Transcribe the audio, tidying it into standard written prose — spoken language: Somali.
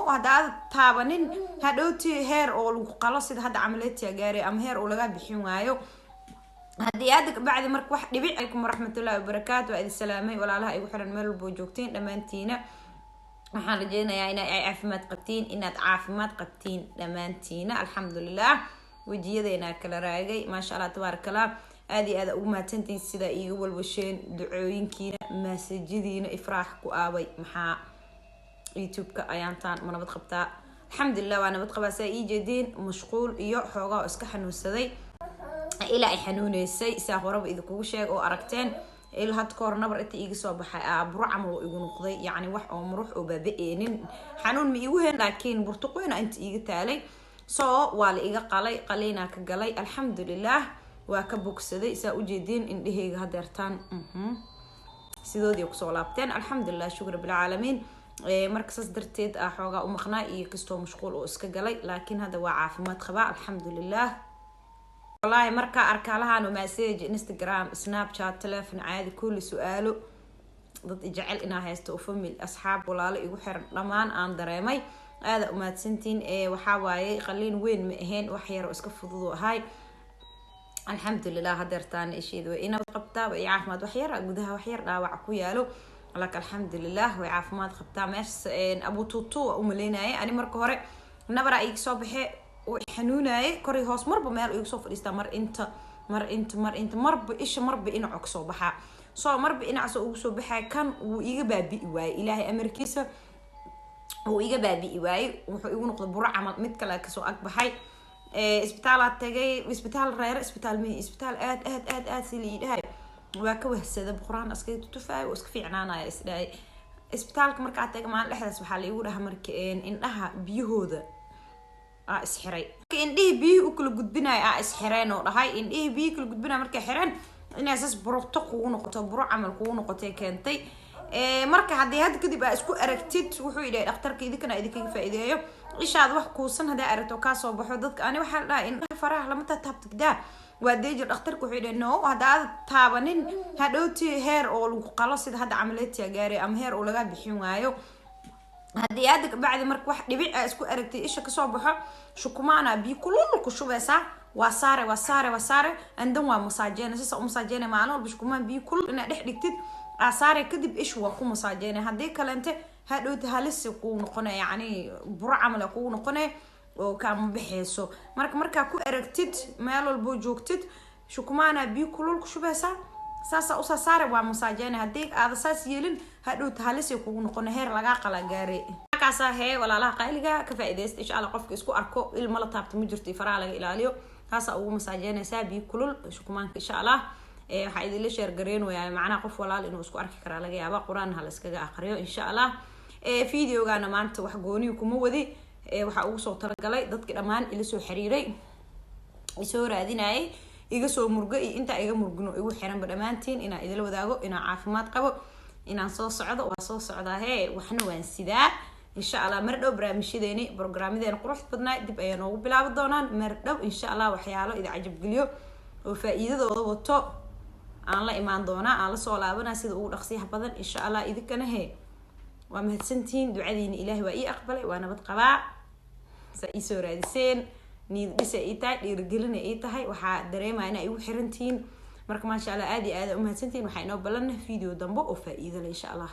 Haddaad taabanin, hadhowti heer oo lagu qalo, sida hadda camaleedtia gaaray, ama heer oo laga bixin waayo. Haddii aada kabacdi marka wax dhibic. Calaykum waraxmatullahi wabarakaatu. Waa idin salaamay, walaalaha igu xiran meel walbo joogtiin dhammaantiina. Waxaan rajeynayaa ina ay caafimaad qabtiin, inaad caafimaad qabtiin dhammaantiina. Alxamdulilah, wejiyadeena kala raagay, maasha Allah, tabaarakallah. Aada iyo aada ugu mahadsantihiin sidaa iiga walwasheen, ducooyinkiina, maasajadiina. Ifraax ku aabay, maxaa YouTube-ka ayaantaan ma nabad qabtaa? Alxamdulilah, waa nabad qabaa. Saa ii jeediin, mashquul iyo xoogaa oo iska xanuunsaday, ilaa ay xanuuneysay, saa horaba idinkugu sheeg oo aragteen. Il had kahor nabar inta iiga soo baxay, buro camal oo igu noqday, yacni wax oo murux oo baaba-eenin, xanuun ma iigu hen, laakiin burtuqweyna inta iiga taalay. So waa la iga qalay, qaliinaa ka galay. Alxamdulilah, waa ka bogsaday. Saa ujeediin, indhaheyga hadeertaan sidoodii kusoo laabteen. Alxamdulilah, shukr bilcaalamiin. Marka saas darteed ah xoogaa u maqnaa iyo kastoo mashquul oo iska galay, laakiin hadda waa caafimaad qabaa, alxamdulilah. Wallaahi markaa arkaalahaan message, Instagram, Snapchat, telefon caadi, kulli su-aalo, dad jecel inaa haysto oo family, asxaab, walaalo igu xiran dhammaan aan dareemay. Aada umahadsantiin. Waxaa waaye, qaliin weyn ma ahayn, wax yaroo iska fudud ahay. Alxamdulilah, hadeertaan isheeda way inabad qabtaa, way caafimaad. Waxyar gudaha, waxyar dhaawac ku yaalo, laakiin alxamdulilah, way caafimaad qabtaa. Meesha abututu waa umaleynayay ani marka hore, nabaraa iga soo baxe oo xanuunayay kori hoos, marba meel igu soo fadhiistaa, mar inta, mar inta, mar inta, marba isha, marba dhinaco kasoo baxaa. So marba dhinacaas ugu soo baxaya, kan wuu iga baabi'i waayey. Ilaahay amarkiisa, wuu iga baabi'i waayey, wuxuu igu noqday buro camal. Mid kale kasoo agbaxay. Isbitaalaa tagay, isbitaal reere, isbitaal mi, isbitaal aad aad aad aad si la dhahay, waa ka wahsada, buqraan iskaga tutufaayo oo iska fiicnaanaya isdhahay. Isbitaalka markaa taga, maalin dhexdaas waxaa la igu dhaha marka indhaha biyahooda aa isxiray, indhihii biyihii u kala gudbinaya aa isxireen oo dhahay. Indhihii biyihii kala gudbinaya markay xireen, inay sas burto kugu noqoto, buro camal kugu noqotay keentay. Marka haddii hadda kadib aa isku aragtid, wuxuu yidhahay dhakhtarka, idinkana idinkaga faa-iideeyo, ishaad wax kuusan haddaa aragto kaasoo baxo. Dadka ani waxaa la dhahay indhaha faraha lama taataabtigdaa, waa danger. Dhakhtarka wuxuu yidhahay, no, haddaad taabanin, hadhowti heer oo lagu qalo, sida hadda camaleedtia gaaray, ama heer oo laga bixin waayo. Haddii aada kabacdi marka wax dhibic a isku aragtay isha kasoo baxo, shukumaana biyo kulul ku shubeysaa, waa saare, waa saare, waa saare, andan waa masaajeena. Sasa u masaajeena maalin walba, shukumaan biyo kulul inaad dhex dhigtid aa saare, kadib ishu waa ku masaajeena. Haddii kalente, hadhowti halisi kuu noqonaya, yacni buro camal kugu noqonaya oo kaama baxeyso. Marka markaa ku aragtid meel walboo joogtid, shukumaana biyo kulul ku shubeysaa, saasa usaa saare, waa masaajeena. Haddii aada saas yeelin, hadhowta halisay kugu noqona, heer lagaa qala gaare. Markaasaa hee, walaalaha qaaliga, ka faa-ideysta insha Allah. Qofka isku arko, ilma la taabto ma jirto, faraha laga ilaaliyo, taasaa ugu masaajeynaysaa biyo kulul shukumaanka insha Allah. Waxaa idinla share gareynaya, macnaha qof walaal inuu isku arki karaa laga yaaba, Qur-aan ha la iskaga aqriyo insha Allah. Videogana maanta wax gooniyo kuma wadi. Waxaa ugu soo talagalay dadki dhammaan ila soo xiriiray, isoo raadinayay, iga soo murgo iyo intaa iga murgino igu xiranba dhammaantiin, inaan idila wadaago inaan caafimaad qabo, inaan soo socdo. Waa soo socdaa hee, waxna waan sidaa insha Allah. Mar dhow barnaamijyadeeni, programyadeeni qurux badnaa dib ayaa noogu bilaabi doonaan mar dhow insha Allah. Waxyaalo idi cajabgeliyo oo faa-iidadooda wato aan la imaan doonaa, aan lasoo laabanaa sida ugu dhaqsiyaha badan insha Allah. Idinkana he, waa mahadsantihiin. Ducadiina Ilaahay waa ii aqbalay, waa nabad qabaa. Saa iisoo raadiseen, niyad dhisa ii tahay, dhiirigelina ii tahay. Waxaa dareemaya inaa igu xirantihiin. Marka maasha Allah, aada iyo aada umahadsantihiin. Waxaa inoo balana video dambe oo faa-iido leh insha Allah.